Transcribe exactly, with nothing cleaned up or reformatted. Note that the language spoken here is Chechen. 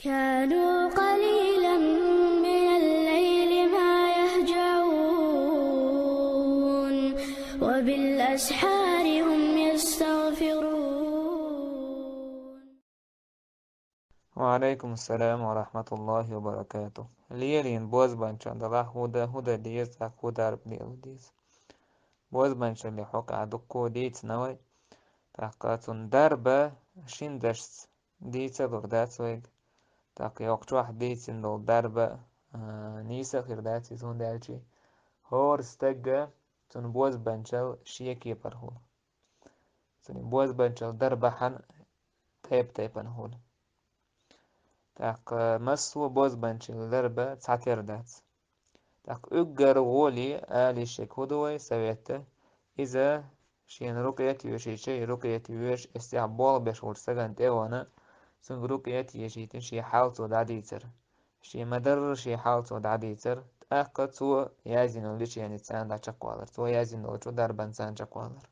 كانوا قليلا من الليل ما يهجعون وبالأسحار هم يستغفرون. وعليكم السلام ورحمة الله وبركاته. Лелийна бозбанчалла хӀу де, хӀу де деза, тӀаккха хӀу дарба лела деза. Бозбанчалла хьокъехь дуккха дийцина вай. ТӀаккха цунна дарба шин дашца дийцалур дац вайга. ТӀаккха йоккхачохь дийцина долу дарба, а, нийса а хир дац иза, хӀунда аьлча хӀора стага цунна бозбанчалла шен кепара хуьлу. Цуьнан бозбанчалла дарба хьан тайп-тайпана хуьлу. ТӀаккха массо а бозбанчалла дарба цхьатера дац. ТӀаккха уггар гӀоле ала йиш ерг хӀун ду вай, совет а, иза шена рукъет йоьшийча, и рукъет йоьшу эццехь болх беш волчу стагана тӀе а вахана, цуьнга рукъет езийтина шен хьал цо дӀадийцар. Шен ма-дарра шен хьал цо дӀадийцар, тӀаккха цо яздина йолу леченица царна дӀачекхвалар, цо яздина долчу дарбанца царна чекхвалар.